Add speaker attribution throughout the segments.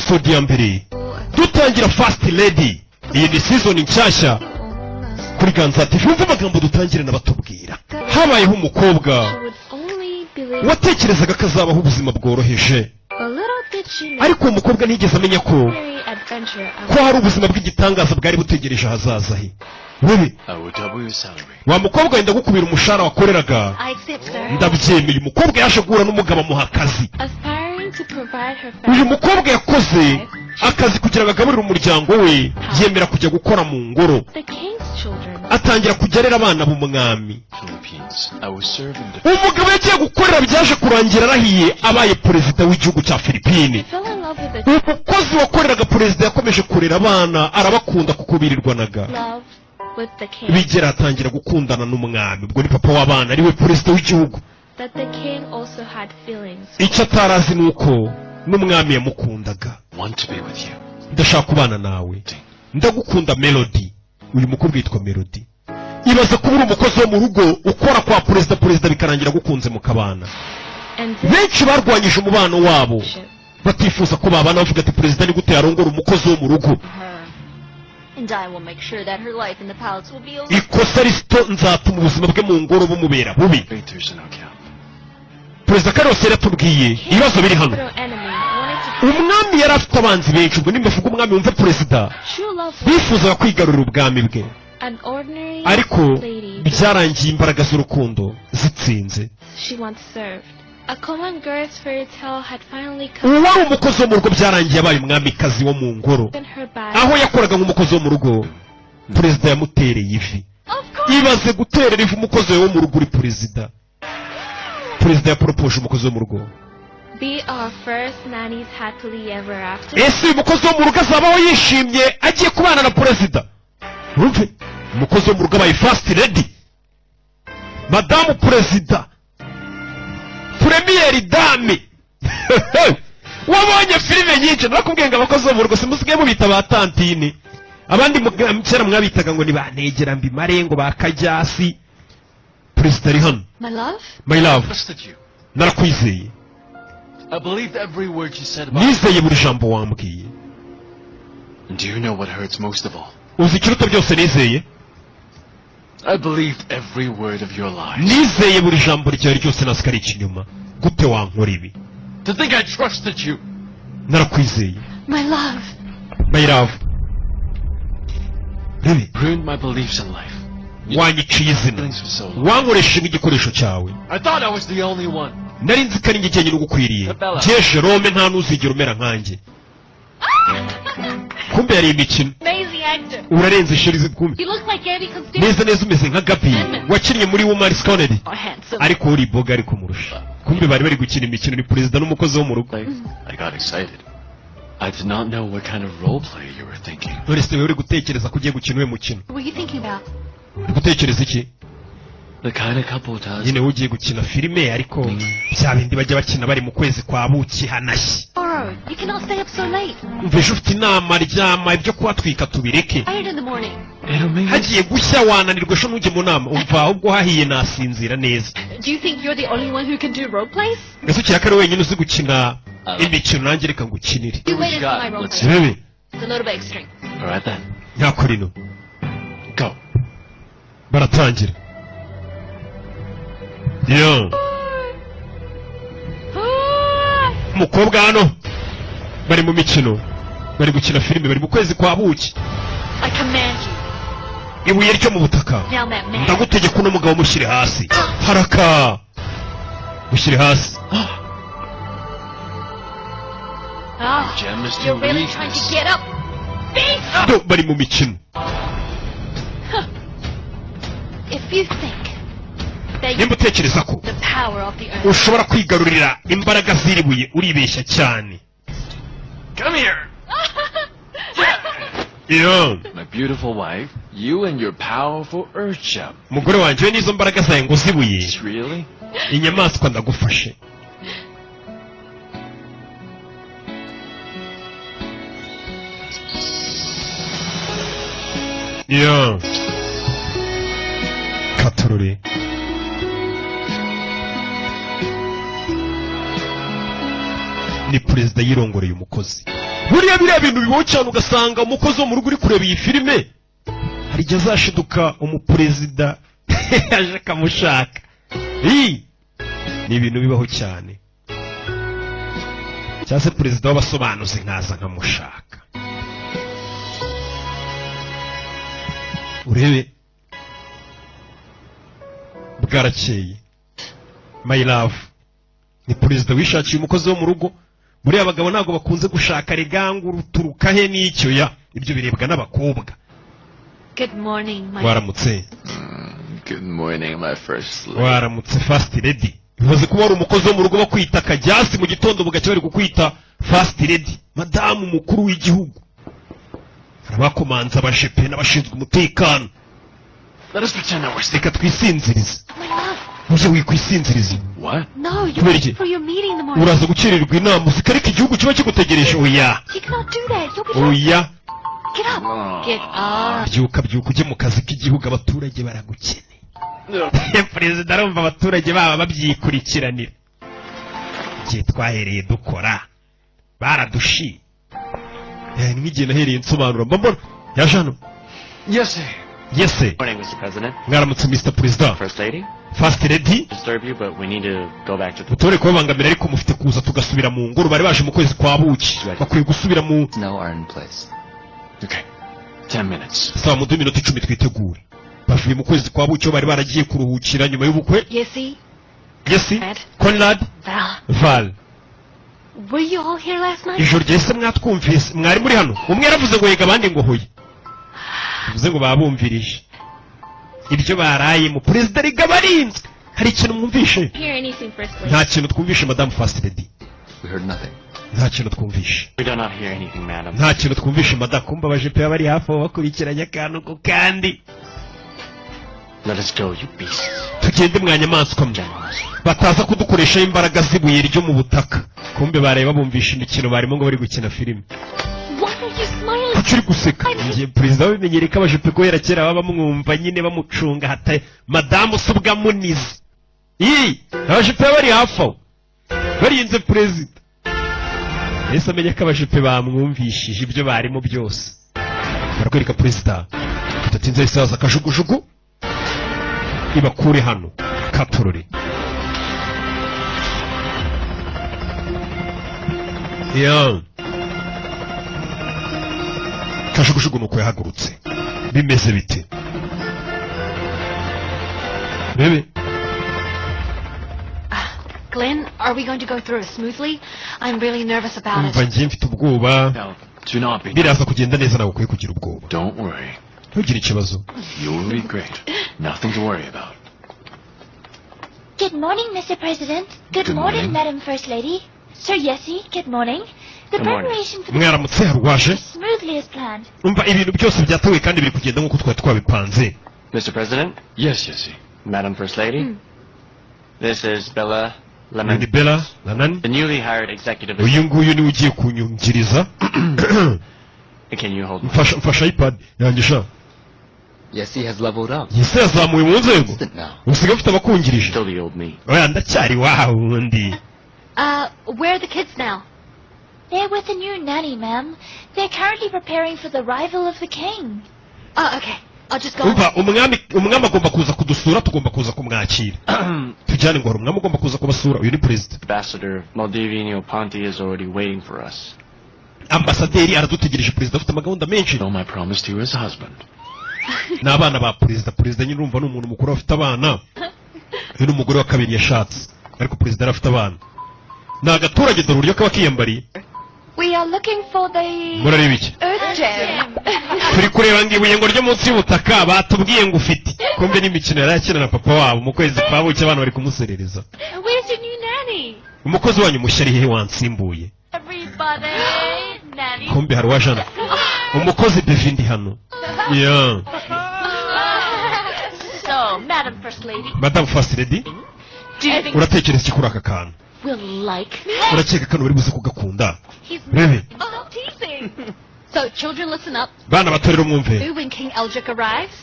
Speaker 1: Episode ya mbere dutangira First Lady. Iyi ni season nshyashya kuri Ganza TV. Wumva amagambo dutangire n'abatubwira. Habayeho umukobwa watekerezaga ko azabaho ubuzima bworoheje, ariko uwo mukobwa ntiyigeze amenya ko hari ubuzima bw'igitangaza bwari butegereje ahazaza he. Wewe wa mukobwa wenda gukubira umushahara wakoreraga, ndabyemeye. Umukobwa yaje guhura n'umugabo amuha akazi. Uyu mukobwa yakoze akazi kugira ngo agaburire umuryango we, yemera kujya gukora mu ngoro, atangira kujya arera abana b'umwami. Umugabo yagiye gukorera byaje kurangira arahiye abaye perezida w'igihugu cya Filipine. Umukozi wakoreraga perezida yakomeje kurera abana, arabakunda kuko birirwanaga. Bigera atangira gukundana n'umwami, ubwo ni papa w'abana ariwe perezida w'igihugu. Icyo atarazi ni uko n'umwami yamukundaga. Ndashaka kubana nawe, ndagukunda Melody. Uyu mukobwa yitwa Melody. Ibaze kuba uri umukozi wo mu rugo ukora kwa perezida, perezida bikarangira gukunze mukabana. Benshi barwanyije umubano wabo batifuza ko babana, bavuga ati perezida ni gute yarongora umukozi wo mu rugo. Ikosa risito nzatuma ubuzima bwe mu ngoro bumubera bubi. Perezida Carlos yaratubwiye ibibazo biri hano. Umwami yari afite abanzi benshi, ubwo nimbavuga umwami wumve perezida, bifuzaga kwigarurira ubwami bwe, ariko byarangiye imbaraga z'urukundo zitsinze. Uwari umukozi wo mu rugo byarangiye abaye umwamikazi wo mu ngoro. Aho yakoraga nk'umukozi wo mu rugo, perezida yamutereye ivi. Ibaze guterera ivi umukozi wo mu rugo uri perezida. Perezida yaporopoje umukozi wo mu rugo. Ese uyu mukozi wo mu rugo azabaho yishimye agiye kubana na perezida? Urumve, umukozi wo mu rugo abaye First Lady, madamu perezida, première dame. Wabonye filime nyinshi, narakubwiye ngo abakozi bo mu rugo simusigaye mubita ba tantine. Abandi kera mwabitaga ngo ni ba negera mbimare, ngo ba kajyasi. Perezida ari hano. My love, narakwizeye, nizeye buri jambo wambwiye. Uzi ikiruta byose nizeye? Nizeye buri jambo ryawe ryose, nasikari ikinyoma. Gute wankora ibi? Narakwizeye. My love, wanyiciye izina, wankoresheje nk'igikoresho cyawe. Nari nzi ko ari njye jyenyine ugukwiriye. Jye Jerome nta n'uzigera umera nkanjye. Kumbe yari imikino. Urarenze shirizi kumbe. Neza neza umeze nka Gabi wakinnye muri Woman Scorned, ariko uri boga ariko murusha. Kumbe bari bari gukina imikino, ni perezida n'umukozi wo mu rugo. None se uri gutekereza ko ugiye gukina uwe mukino? Uri gutekereza iki? Nyine ugiye gukina filime, ariko bya bindi bajya bakina bari mu kwezi kwa buki hanashye. Umva ejo ufite inama, ryama, ibyo kuhatwika tubireke. Hagiye gushya wananirwa ejo ntujye mu nama. Umva ahubwo hahiye nasinzira neza. Ese ukeka ko ari wenyine uzi gukina imikino? Nanjye reka ngukinire. Rebe nyakora ino. Baratangira. Yo. Umukobwa hano bari mu mikino, bari gukina filime, bari mu kwezi kwa buki. Ibuye ryo mu butaka, ndagutegeka uno mugabo mushyire hasi. Haraka mushyire hasi. Bari mu mikino. Nimba utekereza ko ushobora kwigarurira imbaraga z'iribuye, uribeshya cyane. Umugore wanjye we n'izo mbaraga zawe ngo zibuye, inyamaswa ndagufashe. Katorore. Ni perezida yirongoreye umukozi. Buriya biriya bintu bibaho cyane, ugasanga umukozi wo mu rugo uri kureba iyi filime hari igihe azashiduka umuperezida aje akamushaka. Ii! Ni ibintu bibaho cyane, cyangwa se perezida w'abasobanuzi nkaza nkamushaka. Urebe, bwarakeye. My love, ni perezida wishakiye umukozi wo mu rugo. Buriya abagabo ntabwo bakunze gushaka regangu ruturuka he n'icyo ya ibyo birebwa n'abakobwa.
Speaker 2: Good morning, my.
Speaker 1: Waramutse.
Speaker 3: Good morning, my first lady.
Speaker 1: Waramutse, first lady. Bivuze kuba wari umukozi wo mu rugo bakwita akajyasi, mu gitondo bugacya bari kukwita first lady, madamu mukuru w'igihugu. Hari abakomanza, abajepe n'abashinzwe umutekano.
Speaker 3: Let us pretend that we're sleeping.
Speaker 1: Reka twisinzirize.
Speaker 2: My love.
Speaker 1: Ujye wikwisinziriza.
Speaker 3: What?
Speaker 2: No, you're
Speaker 1: Kubera iki?
Speaker 2: late for your meeting in the morning.
Speaker 1: Uraza gukererwa inama, uziko ariko igihugu kiba kigutegereje. Oya.
Speaker 2: You cannot do that. You'll be late.
Speaker 1: Oya.
Speaker 2: Get up. Get up.
Speaker 1: Byuka, byuka ujye mu kazi k'igihugu, abaturage baragukeneye. Perezida arumva abaturage baba babyikurikiranira. Igihe twahereye dukora baradushiye. Ni nk'igihe nahereye nsobanura, mba mbona yaje hano.
Speaker 3: Yes, sir.
Speaker 1: Yes.
Speaker 4: Morning, Mr. President.
Speaker 1: Mwaramutse, Mr Perezida.
Speaker 4: First Lady.
Speaker 1: First Lady.
Speaker 4: Disturb you, but we need to go back to the
Speaker 1: Utore kubabangamira, ariko mufite kuza tugasubira mu ngoro. Bari baje mu kwezi kwa buki, bakwiye gusubira mu
Speaker 5: Now are in place.
Speaker 3: Okay. 10 minutes.
Speaker 1: Saa muduhe iminota 10 twitegure. Bavuye mu kwezi kwa buki aho bari baragiye kuruhukira nyuma y'ubukwe.
Speaker 2: Yesy,
Speaker 1: Yesi.
Speaker 2: Ed.
Speaker 1: Conrad.
Speaker 2: Val.
Speaker 1: Val.
Speaker 2: Were you all here last night?
Speaker 1: Ijoro ryese mwatwumvise? Mwari muri hano? Umwe yaravuze ngo yega, abandi ngo hoye, bivuze ngo babumvirije ibyo barayemo. Perezida riga barinzwe. Hari ikintu mwumvishe?
Speaker 2: Hear anything, First Lady?
Speaker 1: Nta kintu twumvishe, madamu first lady.
Speaker 5: We heard nothing.
Speaker 1: Nta kintu twumvishe.
Speaker 4: We do not hear anything, madam.
Speaker 1: Nta kintu twumvishe, madamu. Kumva abajepe bari hafi aho bakurikiranye akantu ku kandi.
Speaker 4: Let us go, you beasts.
Speaker 1: Tugende mwa nyamaswa mwe.
Speaker 4: Generals.
Speaker 1: Bataza kudukoreshaho imbaraga z'ibuye ryo mu butaka. Kumbe bareba bumvisha imikino barimo, ngo bari gukina filime.
Speaker 2: Why are you smiling?
Speaker 1: Kuki uri guseka? Ngiye perezida babimenyereye ko abajepe guhera kera baba bamwumva nyine, bamucunga hata madamu se ubwo amunize. Ii, abajepe baba bari hafi aho barinze perezida. Yahise amenya ko abajepe bamwumvishije ibyo barimo byose. Barakwereka perezida bidatinze yahise haza akajugujugu ibakure hano katurore ya kajugujugu. Nuko yahagurutse, bimeze bite bebe?
Speaker 2: Glenn, are we going to go through it smoothly? I'm really nervous about
Speaker 1: Umva,
Speaker 2: it.
Speaker 1: ngiye mfite ubwoba.
Speaker 3: No, do not be.
Speaker 1: Biraza kugenda neza, ntabwo ukwiye kugira ubwoba.
Speaker 3: Don't worry.
Speaker 1: Ntugire ikibazo.
Speaker 3: You will be great. Nothing to worry about.
Speaker 6: Good morning, Mr. President. Good,
Speaker 3: Good
Speaker 6: morning,
Speaker 3: morning.
Speaker 6: Madam First Lady. Sir Yessie, good morning. The
Speaker 4: Good morning.
Speaker 6: preparation for the
Speaker 1: Mwaramutse, harwaje.
Speaker 6: smoothly as planned.
Speaker 1: Umva, ibintu byose byateguwe kandi biri kugenda nk'uko twari twabipanze.
Speaker 4: Mr. President,
Speaker 3: Yes, Yessie.
Speaker 4: Madam First Lady, this is Bella
Speaker 1: Uyu ni
Speaker 4: Lemon,
Speaker 1: Bella Lanani,
Speaker 4: the newly hired executive.
Speaker 1: uyu nguyu niwe ugiye kunyungiriza.
Speaker 4: Can you hold my
Speaker 1: Mfasha, mfasha iPad yanjye sha.
Speaker 5: Yes, he has leveled up.
Speaker 1: Yese yazamuye mu nzego.
Speaker 5: Assistant now.
Speaker 1: Usigaye ufite abakungirije.
Speaker 4: Still the old me.
Speaker 1: Oya, ndacyari wa wundi.
Speaker 2: Where are the kids now?
Speaker 6: They're with a new nanny, ma'am. They're currently preparing for the arrival of the king.
Speaker 2: Oh, okay. I'll just go.
Speaker 1: Umva, umwami agomba kuza kudusura, tugomba kuza kumwakira. Tujyane ngo hari umwami ugomba kuza kubasura. Uyu ni perezida.
Speaker 4: Ambassador Maldivino Ponti is already waiting for us.
Speaker 1: Ambasaderi aradutegereje. Perezida afite amagahunda menshi.
Speaker 3: Know my promise to you as a husband.
Speaker 1: Ni abana ba perezida. Perezida nyine urumva ni umuntu mukuru, afite abana. Uyu ni umugore wa kabiri yashatse, ariko perezida yari afite abana. Ni agaturage, dore uburyo kaba kiyambariye.
Speaker 2: We are looking for the
Speaker 1: Murareba iki?
Speaker 2: Earth Gem.
Speaker 1: Turi kureba ngo ibuye ngo ryo munsi y'ubutaka batubwiye ngo ufite. Kumbe n'imikino yari akina na papa wabo mu kwezi kwa buki, abana bari kumuserereza.
Speaker 2: Where's your new nanny?
Speaker 1: Umukozi wanyu mushya ari hehe wansimbuye?
Speaker 2: Everybody, nanny.
Speaker 1: Kumbe hari uwajana umukozi bevi ndi hano yeah.
Speaker 2: So, Madam First Lady,
Speaker 1: Madam First Lady,
Speaker 2: do you think
Speaker 1: uratekereza iki kuri aka kantu?
Speaker 2: we'll like me?
Speaker 1: Urakeka kano bari buze kugakunda?
Speaker 2: He's
Speaker 1: Rebe.
Speaker 2: Stop teasing. So, children, listen up.
Speaker 1: Bana bato rero mwumve.
Speaker 2: When King Eldrick arrives,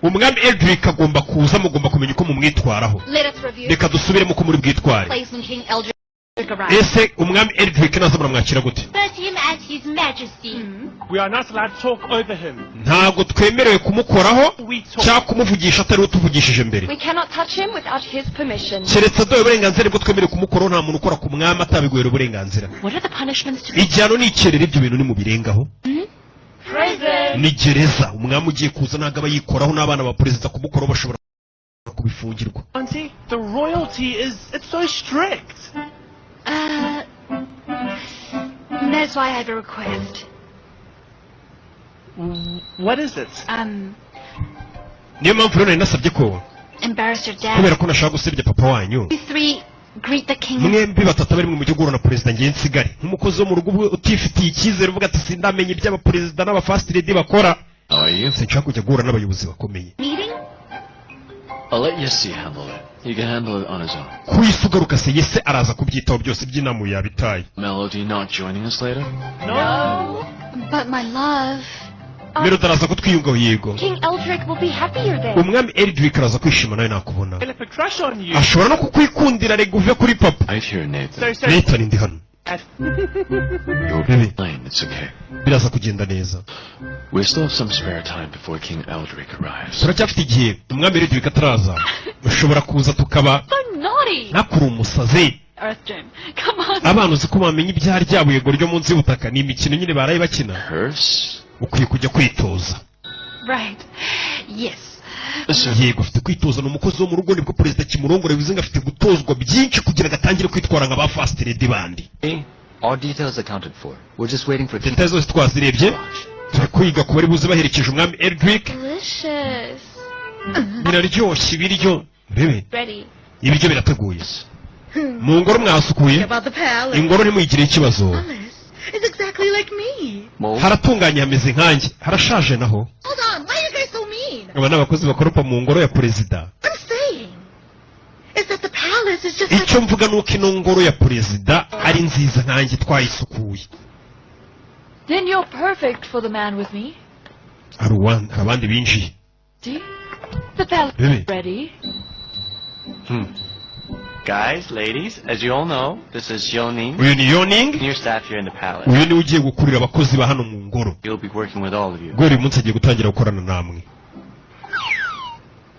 Speaker 1: Umwami Eldrick agomba kuza, mugomba kumenya uko mumwitwaraho.
Speaker 2: let us review
Speaker 1: Reka dusubiremo uko muri bwitware.
Speaker 2: plays when King Eldrick arrives.
Speaker 1: Ese umwami Eldrick naza muramwakira gute?
Speaker 6: First him as His Majesty.
Speaker 4: We are not allowed to talk over him.
Speaker 1: Ntabwo twemerewe kumukoraho
Speaker 4: We talk.
Speaker 1: Cyangwa kumuvugisha atari we utuvugishije mbere.
Speaker 2: We cannot touch him without his permission.
Speaker 1: Keretse aduhaye uburenganzira nibwo twemerewe kumukoraho. Nta muntu ukora ku mwami atabiguhera uburenganzira.
Speaker 2: What are the punishments to be?
Speaker 1: Igihano ni ikerera ibyo bintu nimubirengaho.
Speaker 2: Prison.
Speaker 1: Ni gereza. Umwami ugiye kuza ntabwo aba yikoraho, n'abana ba perezida kumukoraho bashobora kubifungirwa.
Speaker 4: Auntie, the royalty is, it's so strict.
Speaker 2: That's why I have a request.
Speaker 4: What is it?
Speaker 1: Niyo mpamvu rero nari nasabye ko
Speaker 2: Embarrass your dad.
Speaker 1: kubera ko nashaka gusebya papa wanyu.
Speaker 2: You three greet the king.
Speaker 1: Mwembi batatu bari mu mujyi guhura na perezida, ngiye nsigare nk'umukozi wo mu rugo utifitiye icyizere, uvuga ati sindamenya iby'abaperezida n'aba first lady bakora.
Speaker 3: How are you?
Speaker 1: Sinshaka kujya guhura n'abayobozi bakomeye.
Speaker 6: Meeting?
Speaker 3: I'll let Yessie handle it. He can handle it on his own.
Speaker 1: Ku isi ugaruka se yese araza kubyitaho byose by'inama yabitaye.
Speaker 3: Melody not joining us later?
Speaker 4: No.
Speaker 2: But my love.
Speaker 1: Melody araza kutwiyungaho, yego.
Speaker 2: King Eldrick will be happier then.
Speaker 1: Umwami Eldrick araza kwishima nawe nakubona.
Speaker 4: Develop a crush on you.
Speaker 1: Ashobora no kukwikundira rega uve kuri papa.
Speaker 3: Right here, Nathan.
Speaker 4: Sorry, sorry.
Speaker 1: Nathan, ndi hano.
Speaker 3: You'll
Speaker 1: Baby.
Speaker 3: be fine. It's okay.
Speaker 1: Biraza kugenda neza.
Speaker 3: We still have some spare time before King Eldrick arrives.
Speaker 1: Turacyafite igihe umwami Eldrick ataraza, ushobora kuza tukaba.
Speaker 2: So naughty.
Speaker 1: Ntakuri umusazi.
Speaker 2: Earth Gym. Come on.
Speaker 1: Abana uzi ko bamenya ibyaha ryabo ryo munsi y'ubutaka? Ni imikino nyine baraye bakina.
Speaker 3: Curse?
Speaker 1: Ukwiye kujya kwitoza.
Speaker 2: Right. Yes.
Speaker 3: Listen,
Speaker 1: Yego, afite kwitoza, ni umukozi wo mu rugo, nibwo perezida kimurongora, bivuze ngo afite gutozwa byinshi kugira ngo atangire kwitwara nka ba first lady bandi.
Speaker 5: All details accounted for. We're just waiting for King
Speaker 1: Details zose twazirebye, turi kwiga ku bari buze baherekeje umwami Eldrick.
Speaker 6: Delicious.
Speaker 1: Biraryoshye ibiryo bebe.
Speaker 6: Ready.
Speaker 1: Ibiryo birateguye. Mu ngoro mwahasukuye?
Speaker 7: About the palace.
Speaker 1: Ingoro ntimuyigire ikibazo.
Speaker 7: Palace is exactly like me.
Speaker 5: Mo.
Speaker 1: Haratunganye, hameze nkanjye, harashaje naho.
Speaker 7: Hold on, why are you guys so mean?
Speaker 1: Aba ni abakozi bakoropa mu ngoro ya perezida.
Speaker 7: I'm saying is that the palace is just like
Speaker 1: Icyo mvuga ni uko ino ngoro ya perezida ari nziza nkanjye, twayisukuye.
Speaker 2: Then you're perfect for the man with me.
Speaker 1: Hari abandi binjiye.
Speaker 2: See? The palace
Speaker 1: Baby.
Speaker 2: Ready.
Speaker 4: Guys, ladies, as you all know, this is Yoning,
Speaker 1: Uyu ni Yoning.
Speaker 4: new staff here in the palace.
Speaker 1: Uyu niwe ugiye gukurira abakozi ba hano mu ngoro.
Speaker 4: He'll be working with all of you.
Speaker 1: Guhera uyu munsi agiye gutangira gukorana namwe.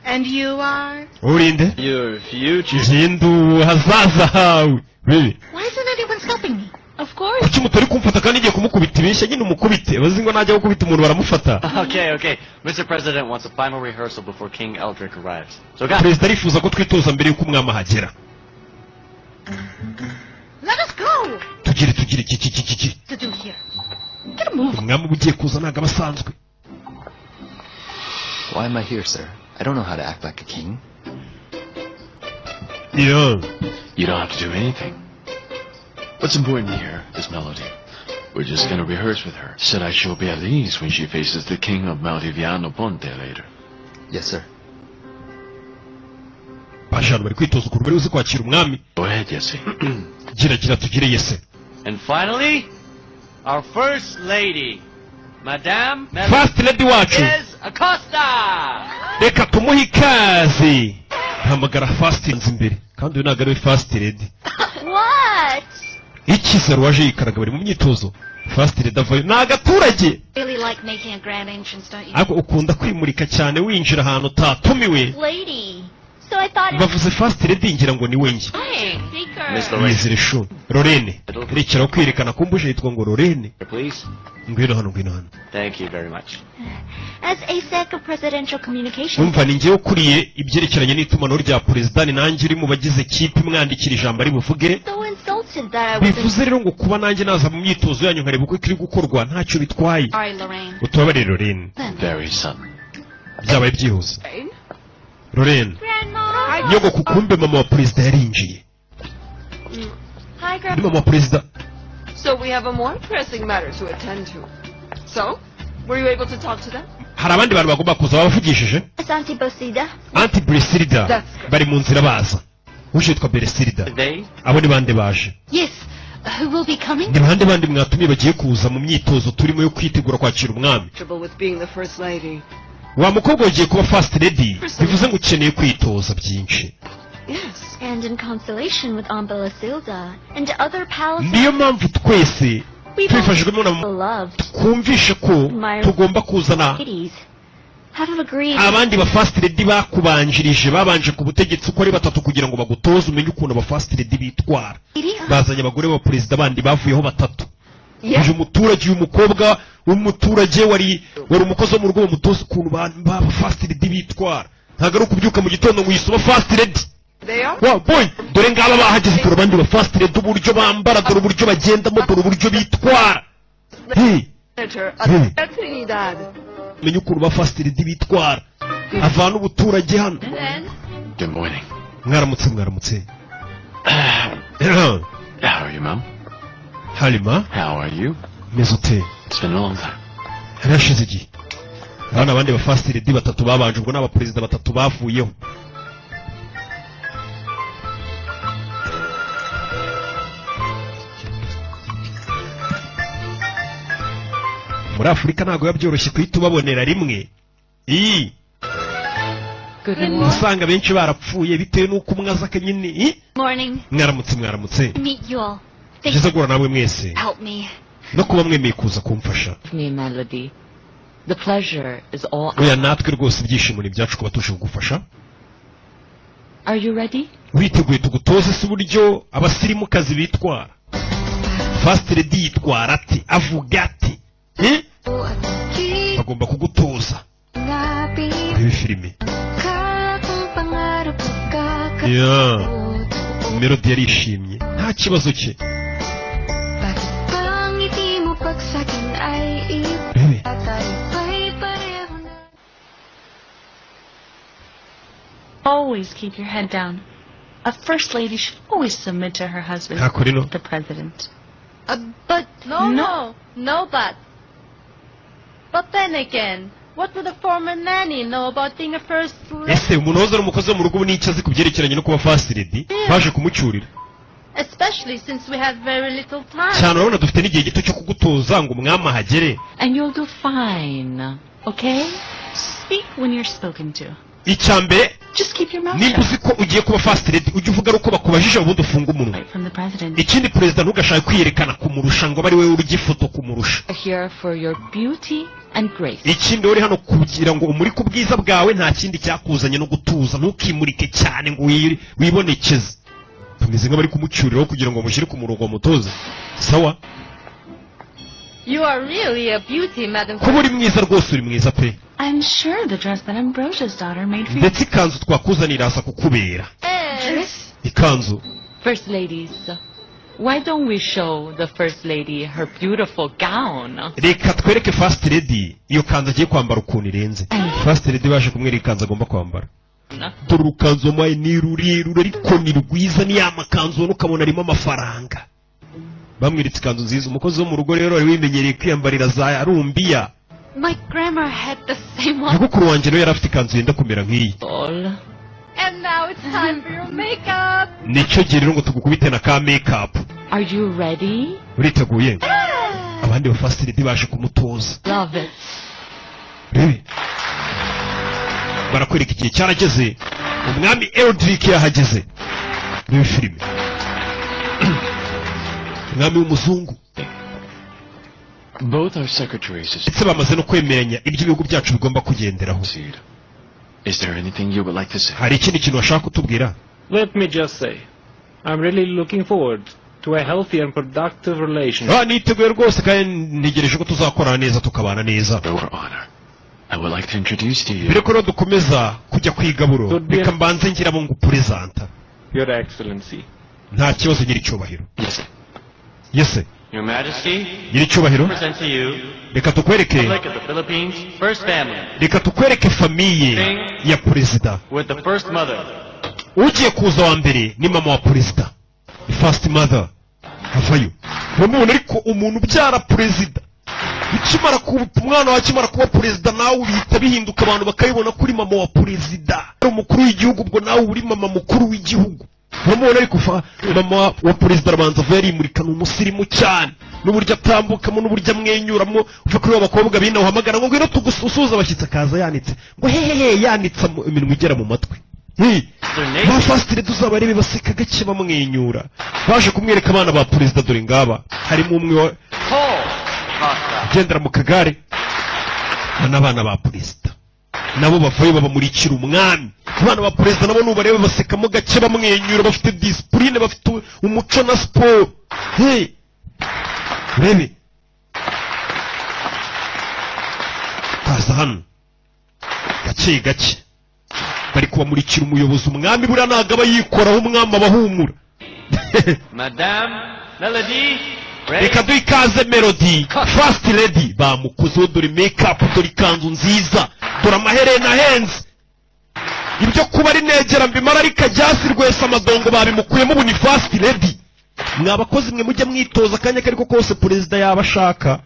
Speaker 7: And you are?
Speaker 1: Urinde?
Speaker 4: Your future.
Speaker 1: Ngindu hazaza hawe bibi.
Speaker 7: Why isn't anyone stopping me?
Speaker 2: Of course.
Speaker 1: Kuki mutari kumfata kandi igiye kumukubita ibeshya nyine? Umukubite bazi ngo najya gukubita umuntu baramufata.
Speaker 4: Okay. Mr. President wants a final rehearsal before King Eldrick arrives. So, guys,
Speaker 1: Perezida arifuza ko twitoza mbere y'uko umwami ahagera.
Speaker 7: Let us go!
Speaker 1: Tugire tugire iki iki iki iki.
Speaker 7: To do here. Get a move.
Speaker 1: Umwami uba ugiye kuza ntabwo aba asanzwe.
Speaker 5: Why am I here, sir? I don't know how to act like a king.
Speaker 1: Yeah.
Speaker 3: You don't have to do anything. What's important here is Melody. We're just gonna rehearse with her so that she'll be at ease when she faces the king of Maldiviano Ponte later.
Speaker 5: Yes, sir.
Speaker 1: Baje hano bari kwitoza ukuntu bari buze kwakira umwami.
Speaker 3: Go ahead, Yessie.
Speaker 1: Gira gira tugire yese.
Speaker 4: And finally, our first lady, Madame
Speaker 1: First lady wacu,
Speaker 4: Melendez Acosta!
Speaker 1: reka tumuhe ikaze. Hamagara first nzi imbere, kandi uyu ntabwo ari we first lady.
Speaker 6: What?
Speaker 1: Ikizaro waje yikaraga, bari mu myitozo, first lady avayo ni agaturage.
Speaker 2: Really like making a grand entrance, don't you?
Speaker 1: Ariko ukunda kwimurika cyane winjira ahantu utatumiwe.
Speaker 6: Lady. So I thought it
Speaker 1: Bavuze first lady ngira ngo ni we njye.
Speaker 6: Seeker.
Speaker 4: Miss Lorraine,
Speaker 1: Yizire shu Lorene, rekeraho kwerekana kumbuje yitwa ngo Lorene.
Speaker 4: Please.
Speaker 1: Ngwino hano, ngwino hano.
Speaker 4: Thank you very much.
Speaker 6: As ASEC of Presidential Communications,
Speaker 1: Umva, ni njyewe ukuriye ibyerekeranye n'itumanaho rya perezida, ni nanjye uri mu bagize kipe imwandikira ijambo ari buvuge.
Speaker 6: So insulted that I wasn't.
Speaker 1: Bivuze rero ngo kuba nanjye naza mu myitozo yanyu nkareba uko iri gukorwa ntacyo bitwaye.
Speaker 2: Sorry, Lorraine.
Speaker 1: Utubabarire Lorene.
Speaker 3: Very sudden.
Speaker 1: Byabaye byihuse Lorene.
Speaker 6: Grandma.
Speaker 1: Nyogoko, kumbe mama wa perezida yarinjiye.
Speaker 2: Hi,
Speaker 1: Ni
Speaker 2: Grandma.
Speaker 1: mama wa perezida.
Speaker 8: So we have a more pressing matter to attend to. So, were you able to talk to them?
Speaker 1: Hari abandi bantu bagomba kuza, babavugishije?
Speaker 6: Auntie Bosida.
Speaker 1: Auntie Bresirida, bari mu nzira baza. Uje yitwa Beresirida.
Speaker 4: They
Speaker 1: Abo ni bande baje?
Speaker 2: Yes. Who will be coming?
Speaker 1: Ni bande bandi mwatumiye bagiye kuza mu myitozo turimo yo kwitegura kwakira umwami?
Speaker 8: Trouble with being the first lady.
Speaker 1: Wa mukobwa ugiye kuba first lady, bivuze ngo ukeneye kwitoza byinshi.
Speaker 8: Yes.
Speaker 6: And in consolation with Aunt Belasilda and other palace
Speaker 1: Niyo mpamvu twese Tubifashijwemo na twumvishe ko tugomba kuzana abandi ba first lady bakubanjirije, babanje ku butegetsi uko ari batatu, kugira ngo bagutoze umenye ukuntu aba first lady bitwara. Bazanye abagore ba perezida bandi bavuyeho batatu. Uyu muturage, uyu mukobwa w'umuturage wari umukozi wo mu rugo, bamutoza ukuntu ba first lady bitwara. Ntabwo ari ukubyuka mu gitondo ngo uyisoma first lady. Wa boy, dore ngaba bahageze, dore abandi ba first lady uburyo bambara, dore uburyo bagendamo, dore uburyo bitwara. Menye ukuntu ba first lady bitwara, avana ubuturage hano.
Speaker 3: Good morning.
Speaker 1: Mwaramutse, mwaramutse.
Speaker 3: How are you, ma'am?
Speaker 1: Halima.
Speaker 3: How are you?
Speaker 1: Meze ute?
Speaker 3: It's been a long time.
Speaker 1: Harashize igihe. Hano abandi ba first lady batatu babanje, ubwo n'abaperezida batatu bavuyeho. Muri Afurika ntabwo biba byoroshye kuhita ubabonera rimwe. Usanga benshi barapfuye bitewe n'uko umwe aza akanyine. Mwaramutse, mwaramutse. Byiza guhura namwe mwese no kuba mwemeye kuza kumfasha. Oya, natwe rwose ibyishimo ni ibyacu kuba tuje kugufasha. Witeguye tugutoze se uburyo abasirimukazi bitwara? First lady yitwara ati, avuga ati, bagomba kugutoza. Reba filime. Melody yarishimye, nta kibazo cye.
Speaker 9: Always keep your head down. A first lady should always submit to her husband, the president.
Speaker 2: But no, no, but. But then again, what would a former nanny know about being a first lady?
Speaker 1: Ese umuntu wahoze ari umukozi wo mu rugo n'icyo azi ku byerekeranye no kuba first lady? Baje kumucyurira.
Speaker 2: Especially since we have very little time.
Speaker 1: Cyane urabona dufite n'igihe gito cyo kugutoza ngo umwami ahagere.
Speaker 9: And you'll do fine, okay? Speak when you're spoken to.
Speaker 1: Icyambere, niba uzi ko ugiye kuba first lady, ujye uvuga uko bakubajije ubundi ufunga umunwa. Ikindi, perezida ntugashake kwiyerekana kumurusha ngo abe ari wowe urya ifoto kumurusha. Ikindi, uri hano kugira ngo umurike ubwiza bwawe, nta kindi cyakuzanye no gutuza. Ntukimurike cyane ngo wibonekeze. Tumeze nk'abari kumucyuriraho kugira ngo bamushyire ku murongo bamutoze. Sawa.
Speaker 2: You are really a beauty, madam.
Speaker 1: Kuba uri mwiza rwose, uri mwiza pe.
Speaker 9: I'm sure the dress that Ambrosia's daughter made for you.
Speaker 1: Ndetse ikanzu twakuzanira iraza kukubera. Ikanzu.
Speaker 9: First ladies, why don't we show the first lady her beautiful gown?
Speaker 1: Reka twereke first lady iyo kanzu agiye kwambara ukuntu irenze. First lady baje kumwereka ikanzu agomba kwambara. Dore urukanzu maye ni rurerure ariko ni rwiza, ni ya makanzu ubona ukabona arimo amafaranga. Bamweretse ikanzu nziza. Umukozi wo mu rugo rero wari wimenyereye kwiyambarira za rumbiya.
Speaker 2: My grandma had the same one.
Speaker 1: Nyogokuru wanjye nawe yari afite ikanzu yenda kumera nk'iyi.
Speaker 2: And now it's time for your makeup.
Speaker 1: Nicyo gihe rero ngo tugukubite na ka makeup.
Speaker 9: Are you ready?
Speaker 1: Uriteguye? Abandi ba first lady baje kumutoza.
Speaker 9: Love it.
Speaker 1: Rebe. Barakwereka igihe cyarageze, umwami Eldrick yahageze. Rebe filime. Umwami w'umuzungu.
Speaker 3: Both our secretaries
Speaker 1: ndetse bamaze no kwemeranya ibyo ibihugu byacu bigomba kugenderaho.
Speaker 3: Is there anything you would like to say?
Speaker 1: Hari ikindi kintu washaka kutubwira?
Speaker 10: Let me just say, I'm really looking forward to a healthy and productive relationship.
Speaker 1: Niteguye rwose kandi ntegereje ko tuzakorana neza tukabana neza.
Speaker 3: I would like to introduce to you.
Speaker 1: Mbere ko dukomeza kujya ku igaburo, reka mbanze ngira abo ngupresenta.
Speaker 10: Your Excellency.
Speaker 1: Nta kibazo, nyiricyubahiro. Yes.
Speaker 4: Your Majesty,
Speaker 1: nyiricyubahiro,
Speaker 4: present to you
Speaker 1: reka tukwereke
Speaker 4: Republic of the Philippines First Family
Speaker 1: reka tukwereke famiye ya perezida.
Speaker 4: with the first mother.
Speaker 1: Ugiye kuza wa mbere ni mama wa perezida, first mother. Havayo uramubona, ariko umuntu ubyara perezida ukimara kuba umwana wakimara kuba perezida nawe bihita bihinduka, abantu bakabibona kuri mama wa perezida, umukuru w'igihugu, ubwo nawe uri mama mukuru w'igihugu. Uramubona ariko mama wa perezida arabanza ava yarimurikana, umusirimu cyane, n'uburyo atambukamo n'uburyo amwenyuramo. Uva kuri ba bakobwa bino uhamagara ngo ngwino tugusuhuze abashyitsi, akaza yanitse ngo hehehe, yanitse iminwa igera mu matwi. Ba first lady uzabarebe baseka gake bamwenyura. Baje kumwereka abana ba perezida, dore ngaba harimo umwe
Speaker 4: Nicole Costa.
Speaker 1: Ugendera mu kagare. N'abana ba perezida nabo bavayo babamurikira umwami. Abana ba perezida nabo nubareba basekamo gake, bamwenyura, bafite discipline, bafite umuco na siporo. Hey, urebe kaza hano gake gake bari kubamurikira umuyobozi. Umwami buriya ntabwo aba yikoraho, umwami abahumura.
Speaker 4: Madame Melody Ray.
Speaker 1: Reka duhe ikaze Melody, first lady. Bamukozeho, dore make up, dore ikanzu nziza, dore amaherena ahenze. Ibyo kuba ari negera mbimara ariko ajyasi rwese amadongo babimukuyemo, ubu ni first lady. Mwa bakozi mwe, mujye mwitoza akanya kariko kose perezida yaba ashaka,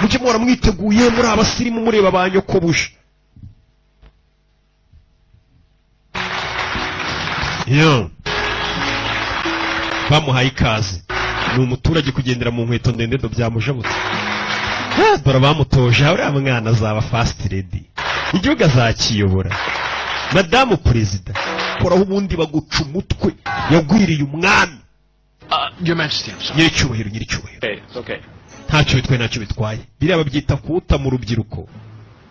Speaker 1: mujye muhora mwiteguye, muri abasirimu, mureba ba nyokobusha yo. Bamuhaye ikaze. Ni umuturage kugendera mu nkweto ndende do byamujabutse. Dore bamutoje, uriya mwana azaba first lady, igihugu azakiyobora. Madamu perezida koraho ubundi baguca umutwe. Yagwiriye umwami.
Speaker 3: Your Majesty, I'm sorry.
Speaker 1: Nyiricyubahiro, nyiricyubahiro.
Speaker 10: Okay, it's okay.
Speaker 1: Ntacyo bitwaye, ntacyo bitwaye. Biriya babyita kuwuta mu rubyiruko.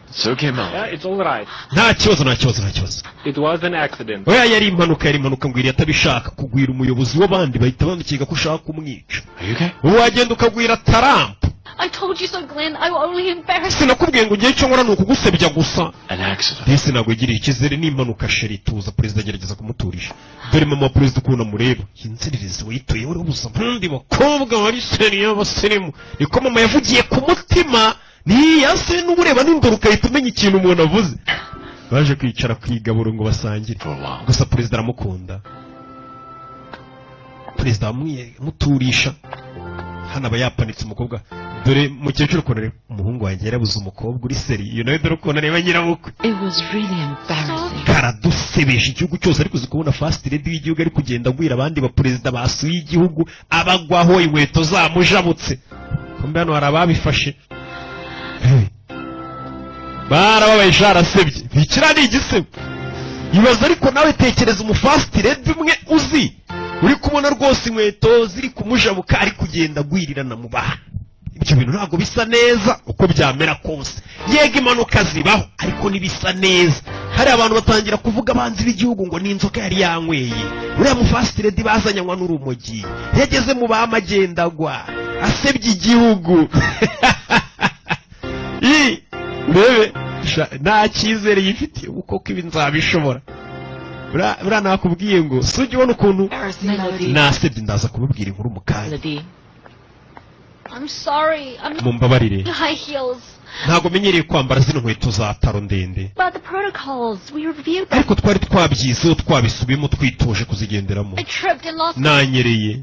Speaker 3: It's okay, Melody.
Speaker 10: Yeah, it's all right.
Speaker 1: Nta kibazo, nta kibazo, nta kibazo.
Speaker 10: It was an accident.
Speaker 1: Oya, yari impanuka, yari impanuka. Ngwiriye atabishaka. Kugwira umuyobozi w'abandi bahita bamukeka ko ushaka kumwica.
Speaker 3: Are you okay?
Speaker 1: Wagenda ukagwira Trump.
Speaker 2: I told you so, Glenn. I will only embarrass
Speaker 1: Sinakubwiye ngo ngiye icyo nkora ni ukugusebya gusa.
Speaker 3: An accident.
Speaker 1: Disi ntabwo yigiriye icyizere, ni impanuka chérie, tuza. Perezida agerageza kumuturisha. Dore mama wa perezida ukuntu amureba, inzererezi wayituye uri busa nkundi bakobwa bari sérieux abasirimu. Niko mama yavugiye ku mutima, niyase n'ubureba n'indoro ukahita umenya ikintu umuntu avuze. Baje kwicara ku igaburo ngo basangire.
Speaker 3: For a while.
Speaker 1: Gusa perezida aramukunda, perezida amuturisha. Hano aba yapanitse umukobwa. Dore mukecuru ukuntu areba umuhungu wanjye, yarabuze umukobwa uri sérieux. Iyo nawe dore ukuntu areba nyirabukwe.
Speaker 9: It was really embarrassing.
Speaker 1: Karadusebeje igihugu cyose. Ariko uzi kubona first lady w'igihugu ari kugenda agwira abandi baperezida basuye igihugu, abagwaho inkweto zamujabutse? Kumbe hano hari ababifashe. Hey. Barababaye, arasebye, bikira ni igisebo. Ibaza ariko nawe, tekereza umu first lady umwe uzi uri kubona rwose inkweto ziri kumujabuka, ari kugenda agwirirana mu bantu. Ibyo bintu ntabwo bisa neza uko byamera kose. Yego, impanuka zibaho, ariko ntibisa neza. Hari abantu batangira kuvuga, abanzi b'igihugu, ngo ni inzoka yari yanyweye uriya mu first lady bazanye, anywa n'urumogi, yageze mu bamagenda agwa, asebye igihugu. I urebe nta cyizere yifitiye ubu koko ibi nzabishobora. Buriya nakubwiye ngo si ujya ubona ukuntu
Speaker 9: Melody.
Speaker 1: nasebye. Ndaza kubabwira inkuru mu kanya.
Speaker 9: Melody.
Speaker 2: I'm sorry. I'm not
Speaker 1: Mumbabarire.
Speaker 2: high heels.
Speaker 1: Ntabwo menyereye kwambara zino nkweto za talon ndende.
Speaker 6: About the protocols, we reviewed them.
Speaker 1: Ariko twari twabyizeho, twabisubiyemo, twitoje kuzigenderamo.
Speaker 2: I tripped and lost.
Speaker 1: Nanyereye.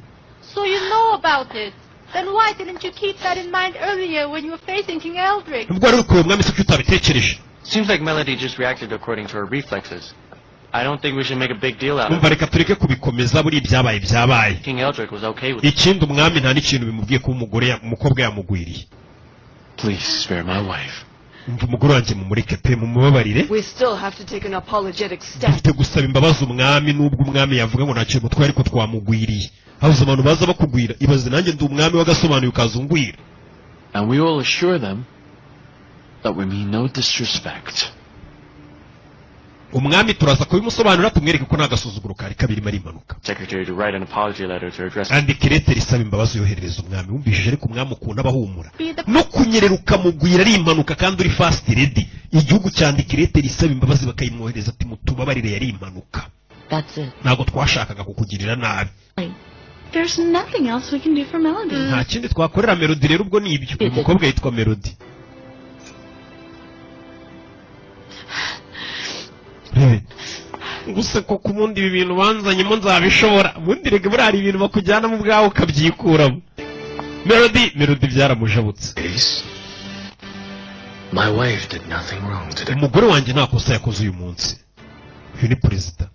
Speaker 2: So you know about it. Then why didn't you keep that in mind earlier when you were facing King Eldrick?
Speaker 1: Nubwo wari uri kureba umwami se, kuki utabitekereje?
Speaker 4: Seems like Melody just reacted according to her reflexes. I don't think we should make a big deal out of
Speaker 1: Umva,
Speaker 4: it.
Speaker 1: reka tureke kubikomeza, buriya ibyabaye byabaye.
Speaker 4: King Eldrick was okay with it.
Speaker 1: Ikindi, umwami nta n'ikintu bimubwiye kuba umugore umukobwa yamugwiriye.
Speaker 3: Please spare my wife.
Speaker 1: Umva, umugore wanjye mumureke pe, mumubabarire.
Speaker 8: We still have to take an apologetic step.
Speaker 1: Dufite gusaba imbabazi umwami, nubwo umwami yavuga ngo ntacyo mutwaye, ariko twamugwiriye. Habuze abantu baza bakugwira. Ibaze nanjye ndi umwami w'agasobanuye ukaza ungwira.
Speaker 3: And we will assure them that we mean no disrespect.
Speaker 1: Umwami turaza kubimusobanurira, tumwereke ko nta gasuzuguro kari kabirimo, ari impanuka.
Speaker 4: Secretary to write an apology letter to address
Speaker 1: Andika ileteri isaba imbabazi, yoherereza umwami. Wumvishije ariko umwami ukuntu aba ahumura?
Speaker 2: Be the
Speaker 1: No kunyerera ukamugwira ari impanuka kandi uri first lady. Igihugu cyandika ileteri isaba imbabazi, bakayimwohereza, ati mutubabarire, yari impanuka.
Speaker 9: That's it.
Speaker 1: Ntabwo twashakaga kukugirira nabi.
Speaker 9: There's nothing else we can do for Melody.
Speaker 1: Nta kindi twakorera Melody rero, ubwo ni ibyo. Uyu mukobwa yitwa Melody. Rebe gusa koko ubundi ibi bintu banzanyemo nzabishobora? Ubundi rega buriya hari ibintu bakujyanamo ubwawe ukabyikuramo. Melody, Melody byaramujabutse.
Speaker 3: Ace, my wife did nothing wrong today.
Speaker 1: Umugore wanjye nta kosa yakoze uyu munsi. Uyu ni perezida,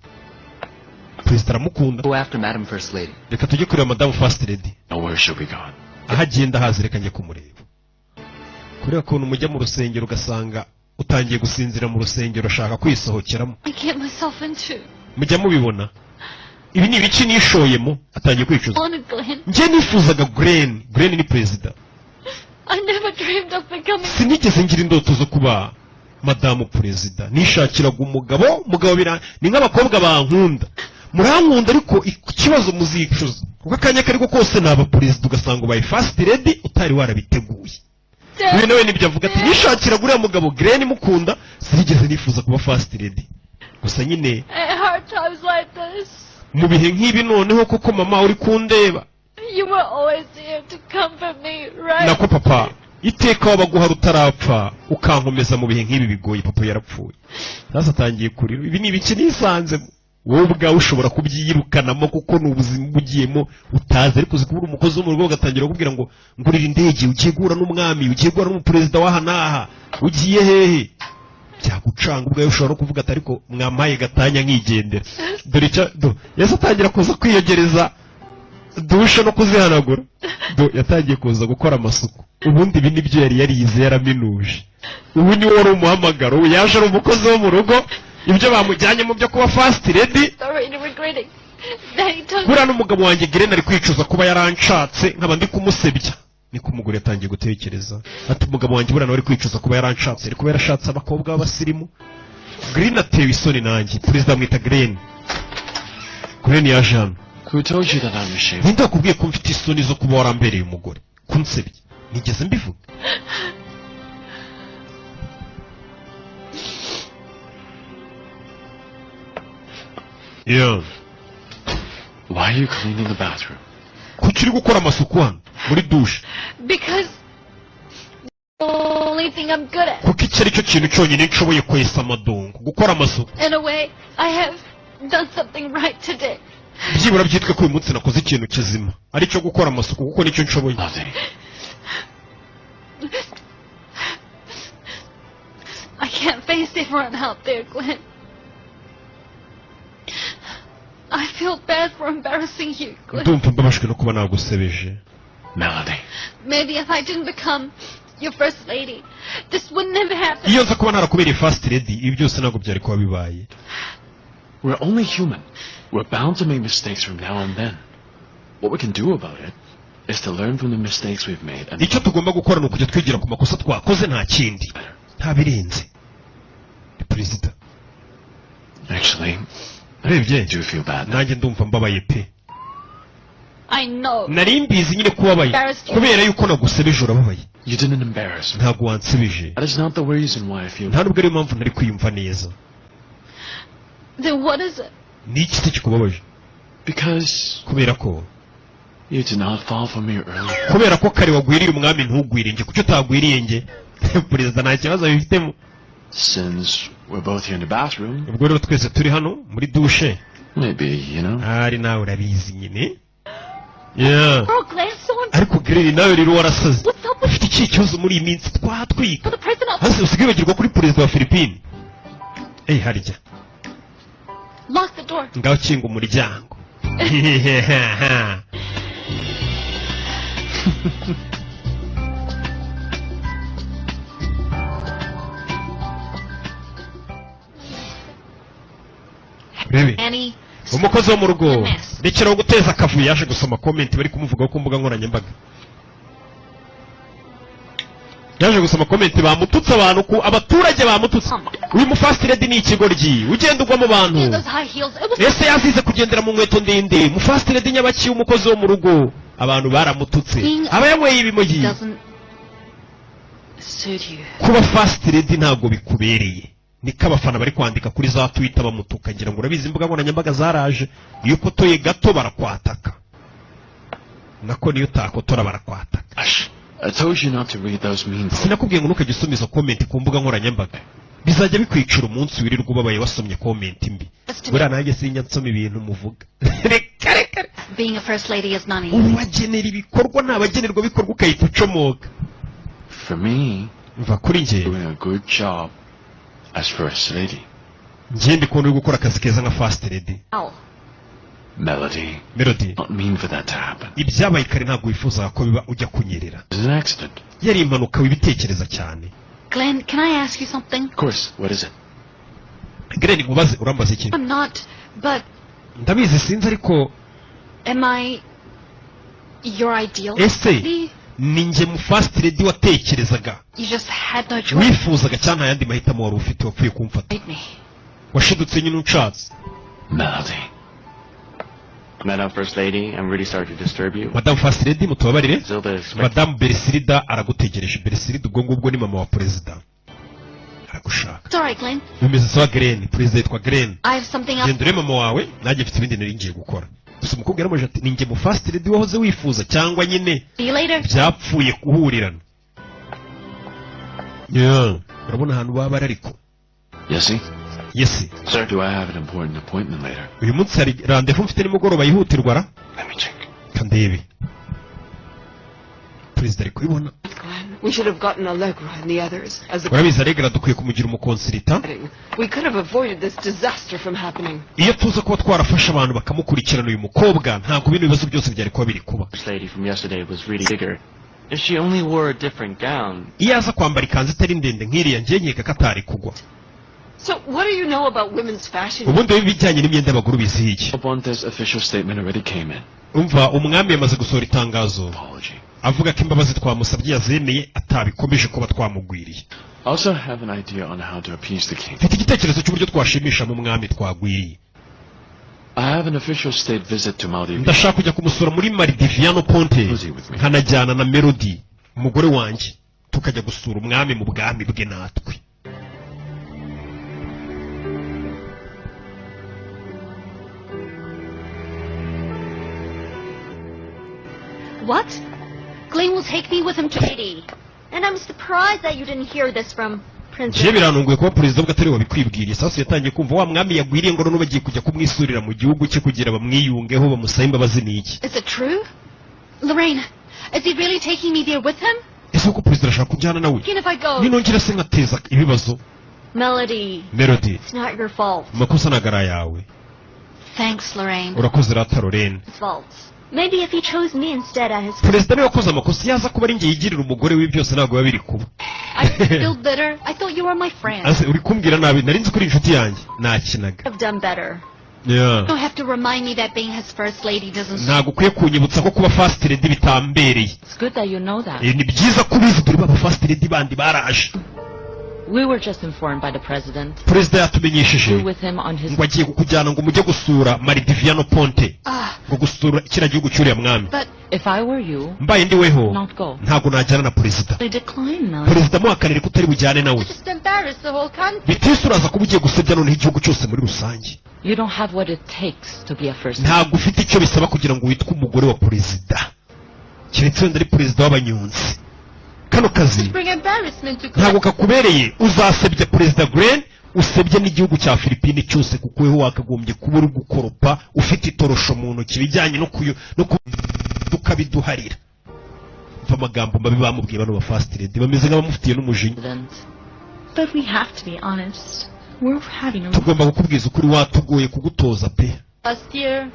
Speaker 1: perezida aramukunda.
Speaker 5: Go after Madam First Lady.
Speaker 1: Reka tujye kureba madamu first lady.
Speaker 3: Now where should we go?
Speaker 1: Aho agenda hazi, reka njye kumureba. Kureba ukuntu mujya mu rusengero ugasanga utangiye gusinzira mu rusengero, ashaka kwisohokeramo.
Speaker 2: I get myself into.
Speaker 1: Mujya mubibona? Ibi ni ibiki nishoyemo? Atangiye kwicuza.
Speaker 2: On Glenn.
Speaker 1: Njye nifuzaga Glenn. Glenn ni perezida.
Speaker 2: I never dreamed of becoming.
Speaker 1: Sinigeze ngira indoto zo kuba madamu perezida. Nishakiraga umugabo. Umugabo bira ni nk'abakobwa bankunda, murankunda, ariko ikibazo muzicuza, kuko akanya kariko kose naba perezida, ugasanga ubaye first lady utari warabiteguye. Uyu nawe nibyo avuga, ati nishakiraga uriya mugabo Glenn mukunda, sinigeze nifuza kuba first lady, gusa nyine
Speaker 2: At hard times like this,
Speaker 1: mu bihe nk'ibi noneho koko, mama uri kundeba,
Speaker 2: you were always here to comfort me, right?
Speaker 1: Nako papa, iteka wabaguhara utarapfa, ukankomeza mu bihe nk'ibi bigoye. Papa yarapfuye, sasa atangiye kurira. Ibi ni ibiki nisanzemo? Wowe ubwawe ushobora kubyiyirukanamo kuko ni ubuzima uba ugiyemo utazi, ariko uzi kubura umukozi wo mu rugo bagatangira kukubwira ngo ngurira indege, ugiye guhura n'umwami, ugiye guhura n'umuperezida w'aha n'aha, ugiye hehe, byagucanga. Ubwawe ushobora no kuvuga ati ariko mwampaye gatanya nkigendera. Dore icyo do yahise atangira kuza kwiyegereza dushe no kuzihanagura. Do yatangiye kuza gukora amasuku. Ubundi ibi nibyo yari yarize, yaraminuje. Ubu niwe wari umuhamagaro we, yaje ari umukozi wo mu rugo, ibyo bamujyanye mu byo kuba first lady.
Speaker 2: Already regretting that he took
Speaker 1: Buriya n'umugabo wanjye Glenn ari kwicuza kuba yaranshatse, nkaba ndi kumusebya. Niko umugore yatangiye gutekereza, ati umugabo wanjye buriya nawe ari kwicuza kuba yaranshatse, ari kuba yarashatse abakobwa b'abasirimu. Green atewe isoni nanjye. Perezida amwita Green. Green yaje hano.
Speaker 3: Who told you that I'm ashamed?
Speaker 1: Ninde wakubwiye ko mfite isoni zo kuba warambereye umugore, kunsebya? Nigeze mbivuga? Yeah.
Speaker 3: Why are you cleaning the bathroom?
Speaker 1: Kuki uri gukora amasuku hano muri dushe?
Speaker 2: Because the only thing I'm good at.
Speaker 1: Kuko iki ari cyo kintu cyonyine nshoboye, kwesa amadongo, gukora amasuku.
Speaker 2: In a way, I have done something right today.
Speaker 1: Byibura byitwe ko uyu munsi nakoze ikintu kizima, aricyo gukora amasuku, kuko nicyo nshoboye.
Speaker 3: Nothing.
Speaker 2: I can't face everyone out there, Glenn. I feel bad for embarrassing you, Glenn.
Speaker 1: Ndumva mbabajwe no kuba nagusebeje.
Speaker 3: Melody.
Speaker 2: Maybe if I didn't become your first lady, this would never happen.
Speaker 1: Iyo nza kuba narakubereye first lady, ibi byose ntabwo byari kuba bibaye.
Speaker 3: We're only human. We're bound to make mistakes from now and then. What we can do about it is to learn from the mistakes we've made and
Speaker 1: Icyo tugomba gukora ni ukujya twigira ku makosa twakoze, nta kindi, nta birenze. Ni perezida.
Speaker 3: Actually,
Speaker 1: Urebye
Speaker 3: I do feel bad.
Speaker 1: nanjye ndumva mbabaye pe.
Speaker 2: I know.
Speaker 1: Nari mbizi nyine ko ubabaye kubera yuko nagusebeje, urababaye.
Speaker 3: You didn't embarrass me.
Speaker 1: Ntabwo wansebeje.
Speaker 3: That is not the reason why I feel
Speaker 1: Nta nubwo ariyo mpamvu ntari kwiyumva neza.
Speaker 2: Then what is it?
Speaker 1: Ni iki se kikubabaje?
Speaker 3: Because
Speaker 1: Kubera ko
Speaker 3: you did not fall for me earlier.
Speaker 1: Kubera ko kare wagwiriye umwami ntugwire njye. Kuki utagwiriye njye? Perezida nta kibazo abifitemo.
Speaker 3: Since we're both here in the bathroom,
Speaker 1: Ubwo rero twese turi hano muri dushe,
Speaker 3: maybe.
Speaker 1: Ahari nawe urabizi nyine. Yeah.
Speaker 2: Oh, Glenn, so
Speaker 1: Ariko Glenn, nawe rero warasaze.
Speaker 2: What's up with
Speaker 1: Ufite ikihe kibazo muri iyi minsi? Twatwika
Speaker 2: the president?
Speaker 1: Hasi usigaye wibagirwa kuri perezida wa Filipine. Ey, harya.
Speaker 2: Lock the door.
Speaker 1: Ngaho kinga umuryango. Rebe.
Speaker 2: Annie,
Speaker 1: Umukozi wo mu rugo, rekeraho guteza akavuyo. Yaje gusoma comment bari kumuvugaho ku mbuga nkoranyambaga. Yaje gusoma comment, bamututse abantu, ku abaturage bamututse. Uyu mu first lady ni ikigoryi, ugenda ugwa mu bantu.
Speaker 2: Those high heels. It was
Speaker 1: Ese yazize kugendera mu nkweto ndende? Mu first lady nyabaki, umukozi wo mu rugo? Abantu baramututse, aba yanyweye ibimogi.
Speaker 2: Doesn't suit you.
Speaker 1: Kuba first lady ntabwo bikubereye, niko abafana bari kwandika kuri za Twitter bamutuka. Ngira ngo urabizi, imbuga nkoranyambaga zaraje, iyo ukotoye gato barakwataka, nako niyo utakotora barakwataka.
Speaker 3: Ash, I told you not to read those mean posts.
Speaker 1: Sinakubwiye ngo ntukajye usoma izo comment ku mbuga nkoranyambaga? Bizajya bikwicira umunsi, wirirwa ubabaye wasomye comment mbi. Buriya nanjye sinjya nsoma ibintu muvuga, reka reka.
Speaker 2: Being a first lady is not easy.
Speaker 1: Ubagenera ibikorwa ni abagenerwabikorwa, ukahita ucomoka.
Speaker 3: For me,
Speaker 1: Mva, kuri njye,
Speaker 3: doing a good job as first lady.
Speaker 1: Njye ndi kubona uri gukora akazi keza nka first lady.
Speaker 2: Ow.
Speaker 3: Melody,
Speaker 1: Melody,
Speaker 3: not mean for that to happen.
Speaker 1: Ibyabaye kare ntabwo wifuzaga ko biba ujya kunyerera.
Speaker 3: It was an accident.
Speaker 1: Yari impanuka, wibitekereza cyane.
Speaker 2: Glenn, can I ask you something?
Speaker 3: Of course, what is it?
Speaker 1: Glenn, nkubaze? Urambaza iki?
Speaker 2: I'm not, but
Speaker 1: Ndabizi, sinzi, ariko
Speaker 2: am I your ideal
Speaker 1: ese
Speaker 2: lady?
Speaker 1: Ni njye mu first lady watekerezaga,
Speaker 2: You just had no choice.
Speaker 1: wifuzaga cyangwa nta yandi mahitamo wari ufite, wapfuye kumfata.
Speaker 2: Me.
Speaker 1: Washidutse nyine unshatse.
Speaker 3: Melody.
Speaker 4: Madam First Lady, I'm really sorry to disturb you.
Speaker 1: Madamu first lady, mutubabarire.
Speaker 4: Zilda is expecting
Speaker 1: Madamu Beresirida aragutegereje. Beresirida ubwo ngubwo ni mama wa perezida, aragushaka.
Speaker 2: Sorry, Glenn.
Speaker 1: Bimeze sawa Glenn. Perezida yitwa Glenn.
Speaker 2: I have something else.
Speaker 1: Genda urebe mama wawe, nanjye mfite ibindi nari ngiye gukora. Gusa umukobwa yaramubajije ati: "Ni njye mu first lady wahoze wifuza cyangwa nyine
Speaker 2: See you later.
Speaker 1: byapfuye guhurirana?" Yeah. Urabona ahantu baba bari ariko.
Speaker 3: Yesy?
Speaker 1: Yes.
Speaker 3: Sir? Do I have an important appointment later?
Speaker 1: Uyu munsi hari rendez-vous mfite nimugoroba yihutirwa ra?
Speaker 3: Let me check.
Speaker 1: Kandebe, perezida ari kubibona.
Speaker 8: Glenn, we should have gotten Allegra and the others as the
Speaker 1: Urabizi, Allegra dukwiye kumugira umuconsultant.
Speaker 8: We could have avoided this disaster from happening.
Speaker 1: Iyo tuza kuba twarafashe abantu bakamukurikirana uyu mukobwa, ntabwo bino bibazo byose byari kuba biri kuba.
Speaker 4: First Lady from yesterday was really bigger. If she only wore a different gown.
Speaker 1: Iyo aza kwambara ikanzu itari ndende nk'iriya, njye nkeka ko atari kugwa.
Speaker 8: So, what do you know about women's fashion?
Speaker 1: Ubundi ibijyanye n'imyenda y'abagore ubiziho iki?
Speaker 3: Bonte's official statement already came in.
Speaker 1: Umva, umwami yamaze gusohora itangazo avuga ko imbabazi twamusabye yazemeye, atabikomeje kuba twamugwiriye.
Speaker 3: I also have an idea on how to appease the king.
Speaker 1: Mfite igitekerezo cy'uburyo twashimisha mu mwami twagwiriye.
Speaker 3: I have an official state visit to Maldives.
Speaker 1: Ndashaka kujya kumusura muri Maridiviano Ponte, nkanajyana na Melody umugore wanjye, tukajya gusura umwami mu bwami bwe natwe.
Speaker 2: What? Glenn will take me with him to
Speaker 6: Lady. And I'm surprised that you didn't hear this from Princess.
Speaker 1: Njye birantunguye kuba perezida ubwo atari we wabikwibwiriye. Sasu yatangiye kumva wa mwami yagwiriye, ngo none bagiye kujya kumwisurira mu gihugu cye kugira bamwiyungeho, bamusabe imbabazi n'iki.
Speaker 2: Is it true? Lorraine, is he really taking me there with him?
Speaker 1: Ese koko perezida arashaka kujyana nawe?
Speaker 2: Even if I go.
Speaker 1: Ninongera se nkateza ibibazo?
Speaker 6: Melody,
Speaker 1: Melody,
Speaker 6: it's not your fault.
Speaker 1: Amakosa ntabwo ari ayawe.
Speaker 2: Thanks, Lorraine.
Speaker 1: Urakoze rata, Lorraine.
Speaker 6: His fault. Maybe if he chose me instead at his
Speaker 1: Perezida niwe wakoze amakosa. Yaza kuba ari njye yigirira umugore we, byose ntabwo biba biri kuba.
Speaker 2: I'm still bitter. I thought you were my friend.
Speaker 1: Ase uri kumbwira nabi? Nari nzi ko uri inshuti yanjye, nakinaga.
Speaker 6: have done better.
Speaker 1: Yeah.
Speaker 2: You don't have to remind me that being his first lady doesn't.
Speaker 1: Ntabwo ukwiye kunyibutsa ko kuba first lady bitambereye.
Speaker 9: It's good that you know that.
Speaker 1: Ni byiza ko ubizi. Dore baba first lady bandi baraje.
Speaker 9: We were just informed by the president.
Speaker 1: Perezida yatumenyesheje
Speaker 9: Be with him on his
Speaker 1: ngo agiye kukujyana ngo mujye gusura Maridiviano Ponte, ngo gusura kiriya gihugu cy'uriya mwami.
Speaker 2: But
Speaker 9: If I were you,
Speaker 1: Mbaye ndi weho,
Speaker 9: not go.
Speaker 1: ntabwo najyana na perezida.
Speaker 9: They decline, Melody.
Speaker 1: Perezida muhakanire ko utari bujyane nawe.
Speaker 2: Just embarrass the whole country.
Speaker 1: Bitise uraza kuba ugiye gusebya noneho igihugu cyose muri rusange.
Speaker 9: You don't have what it takes to be a first.
Speaker 1: Ntabwo ufite icyo bisaba kugira ngo witwe umugore wa perezida, keretse wenda ari perezida w'abanyonzi. Kano kazi
Speaker 2: Bring embarrassment to
Speaker 1: ntabwo kakubereye. Uzasebya perezida Glenn, usebye n'igihugu cya Filipine cyose, kuko weho wakagombye kuba uri gukoropa ufite itorosho mu ntoki, ibijyanye no kuyo no tukabiduharira. Mva amagambo mabi bamubwiye. Bano ba first lady bameze nk'abamufitiye n'umujinya.
Speaker 9: But we have to be honest. We're having a
Speaker 1: Tugomba kukubwiza ukuri, watugoye kugutoza pe.
Speaker 2: Us, dear.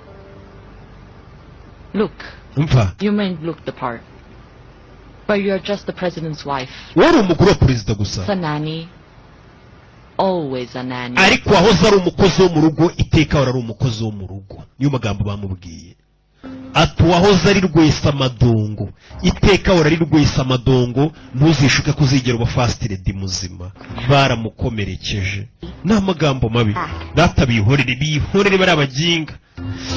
Speaker 9: Look,
Speaker 1: Umva,
Speaker 9: you may look the part, but you're just the president's wife.
Speaker 1: Wowe uri umugore wa perezida gusa.
Speaker 9: It's a nanny. Always a nanny.
Speaker 1: Ariko wahoze ari umukozi wo mu rugo, iteka ahora ari umukozi wo mu rugo. Niyo magambo bamubwiye, ati uwahoze ari rwesamadongo iteka ahora ari rwesamadongo, ntuzishuke ko uzigera uba first lady muzima. Baramukomerekeje, ni amagambo mabi. Data, bihorere, bihorere, bari abaginga.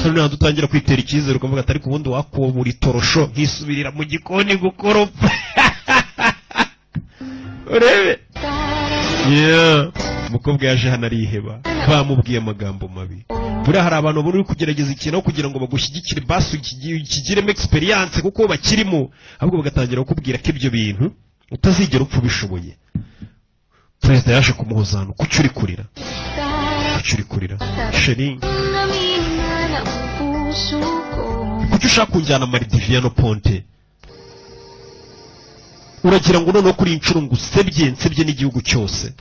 Speaker 1: Hano ntabwo dutangira kwitera icyizere, ukavuga ati: "Ariko ubundi wakobura itorosho nkisubirira mu gikoni gukoropa urebe." Yeah. Umukobwa yaje hano ariheba, bamubwiye amagambo mabi. Buriya hari abantu babona uri kugerageza ikintu aho kugira ngo bagushyigikire, basi ukigiremo experience kuko bakirimo, ahubwo bagatangira kukubwira ko ibyo bintu utazigera upfa ubishoboye. Perezida yaje kumuhoza ahantu. Kuki uri kurira? Kuki uri kurira, chérie? Kuki ushaka kunjyana Maridiviano Ponte? Uragira ngo noneho kuri iyi nshuro ngo usebye, nsebye n'igihugu cyose?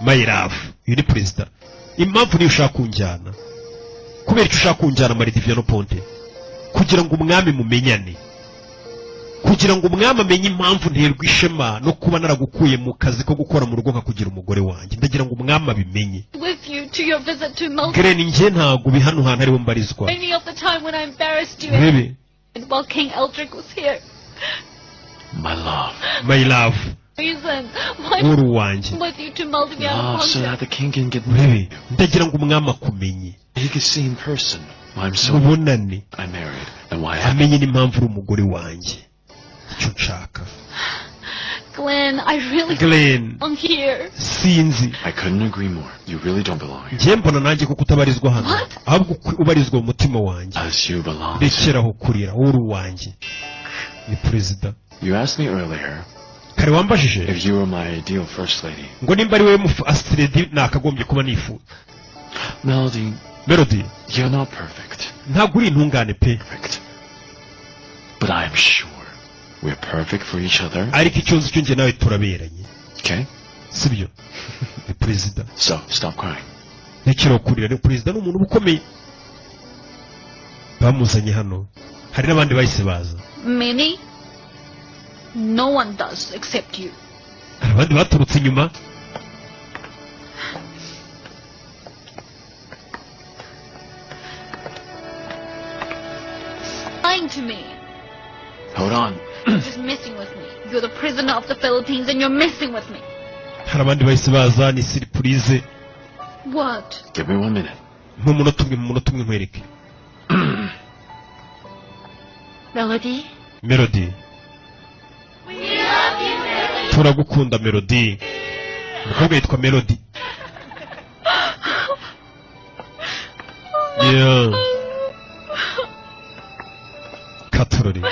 Speaker 1: My love, uyu ni perezida. Impamvu niyo ushaka kunjyana, kubera icyo ushaka kunjyana Maridiviano Ponte, kugira ngo umwami mumenyane, kugira ngo umwami amenye impamvu nterwa ishema no kuba naragukuye mu kazi ko gukora mu rugo nkakugira umugore wanjye. Ndagira ngo umwami abimenye.
Speaker 2: With you to your visit to Malta.
Speaker 1: Gren, njye ntabwo ubi hano hantu ariho mbarizwa.
Speaker 2: Any of the time when I embarrassed you
Speaker 1: Urebe
Speaker 2: and while King Eldrick was here.
Speaker 3: My love.
Speaker 1: My love.
Speaker 2: Reason. Why
Speaker 1: Uri uwanjye.
Speaker 2: with you to Maldiviano
Speaker 3: Love so
Speaker 2: Ponte?
Speaker 3: that the king can get
Speaker 1: Urebe, ndagira ngo umwami akumenye.
Speaker 3: He can see in person why I'm so
Speaker 1: Mubonane.
Speaker 3: I married and why I have
Speaker 1: Amenye n'impamvu uri umugore wanjye. Icyo nshaka.
Speaker 2: Glenn, I really
Speaker 1: Glenn.
Speaker 2: belong here.
Speaker 1: Sinzi.
Speaker 3: I couldn't agree more. You really don't belong here.
Speaker 1: Njye mbona nanjye kuko utabarizwa hano, ahubwo ubarizwa mu mutima wanjye.
Speaker 3: As you belong.
Speaker 1: Rekeraho kurira, wowe uri uwanjye. Ni perezida.
Speaker 3: You asked me earlier
Speaker 1: Kare wambajije
Speaker 3: if you were my ideal first lady.
Speaker 1: ngo nimba ari wowe first lady nakagombye kuba nifuza.
Speaker 3: Melody,
Speaker 1: Melody,
Speaker 3: you're not perfect.
Speaker 1: ntabwo uri intungane pe.
Speaker 3: But I'm sure we're perfect for each other.
Speaker 1: Ariko icyo nzi cyo njye nawe turaberanye.
Speaker 3: Okay?
Speaker 1: Sibyo? Ni perezida.
Speaker 3: So, stop crying.
Speaker 1: Rekeraho kurira. Ni perezida, ni umuntu uba ukomeye. Bamuzanye hano, hari n'abandi bahise baza.
Speaker 2: Many? No one does except you.
Speaker 1: Hari abandi baturutse inyuma.
Speaker 2: Lying to me.
Speaker 3: Hold on.
Speaker 2: You're just messing with me. You're the prisoner of the Philippines and you're messing with me.
Speaker 1: Hari abandi bahise baza, ni surprise.
Speaker 2: What?
Speaker 3: Give me 1 minute.
Speaker 1: Mu munota umwe, mu munota umwe nkwereke.
Speaker 9: Melody?
Speaker 1: Melody, turagukunda Melody. Umukobwa yitwa Melody. Yeah. Katorori.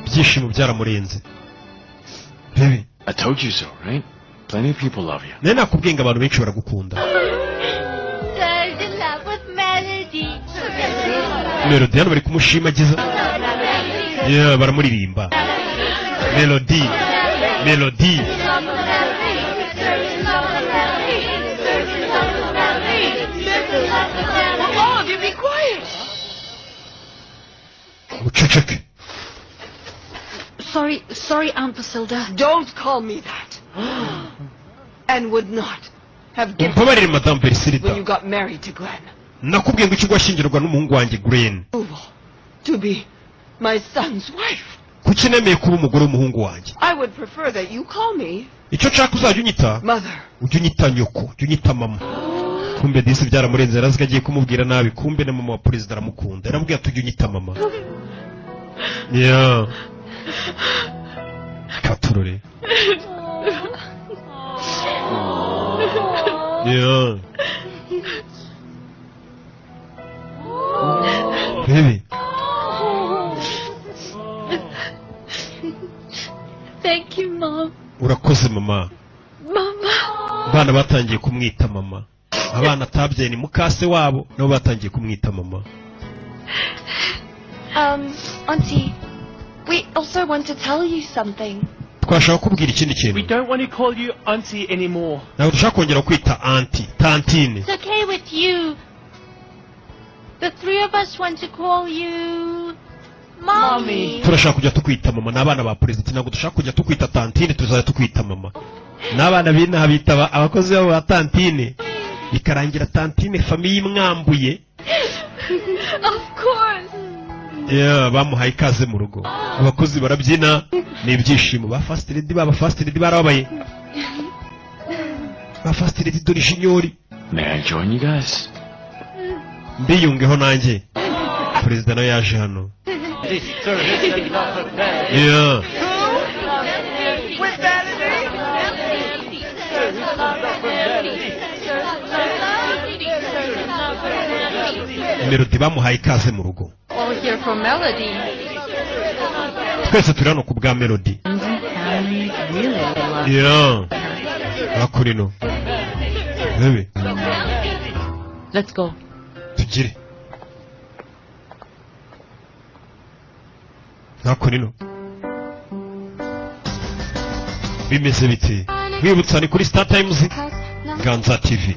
Speaker 1: Ibyishimo byaramurenze. Baby.
Speaker 3: I told you so, right? Plenty of people love you.
Speaker 1: Nawe nakubwiye ngo abantu benshi baragukunda.
Speaker 6: Sir's in love with Melody.
Speaker 1: Melody hano bari kumushimagiza. Yeah, baramuririmba. Melody, Melody.
Speaker 8: Will all of you be quiet?
Speaker 1: Muceceke.
Speaker 2: Sorry, sorry, Aunt Basilda.
Speaker 8: Don't call me that. And would not have given
Speaker 1: Umbabarire, Madamu Berisirida.
Speaker 8: when you got married to Glenn.
Speaker 1: Nakubwiye ngo ikigo washyingirwa n'umuhungu wanjye Glenn.
Speaker 8: To be my son's wife.
Speaker 1: Kuki nemeye kuba umugore w'umuhungu wanjye?
Speaker 8: I would prefer that you call me
Speaker 1: Icyo nshaka uzajya unyita,
Speaker 8: mother.
Speaker 1: ujye unyita nyoko, ujye unyita mama. Kumbe disi byaramurenze, yarazi ko agiye kumubwira nabi. Kumbe na mama wa perezida aramukunda, yaramubwiye ati: "Ujye unyita mama." Yeah. Katurore. Yeah. Baby.
Speaker 2: Thank you, Mom.
Speaker 1: Urakoze, mama.
Speaker 2: Mama.
Speaker 1: Abana batangiye kumwita mama. Abana atabyaye, ni mukase wabo, nabo batangiye kumwita mama.
Speaker 6: Auntie, we also want to tell you something.
Speaker 1: Twashaka kubwira ikindi kintu.
Speaker 10: We don't want to call you auntie anymore.
Speaker 1: Ntabwo dushaka kongera kwita auntie, tantine.
Speaker 2: It's okay with you. The three of us want to call you Mommy.
Speaker 1: Turashaka kujya tukwita mama. Ni abana ba perezida. Ntabwo dushaka kujya tukwita tantine, tuzajya tukwita mama. N'abana b'inaha bitaba abakozi babo ba tantine, bikarangira tantine famille imwambuye.
Speaker 2: Of course.
Speaker 1: Yeah, bamuhaye ikaze mu rugo, abakozi barabyina, ni ibyishimo. Ba first lady, baba first lady barababaye. Ba first lady, dore jinyori.
Speaker 3: May I join you guys?
Speaker 1: Mbiyungeho nanjye. Perezida nawe yaje hano. Yeah.
Speaker 8: With vanity?
Speaker 1: Melody bamuhaye ikaze mu rugo.
Speaker 2: All here for Melody.
Speaker 1: Twese turi hano ku bwa Melody.
Speaker 9: Family really love
Speaker 1: Yeah. Hakurino bebe.
Speaker 9: Let's go.
Speaker 1: Tugire hakurino. Bimeze bite? Mwibutsa ni kuri Star Times, Ganza TV,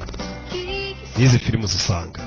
Speaker 1: n'izi filime uzisanga.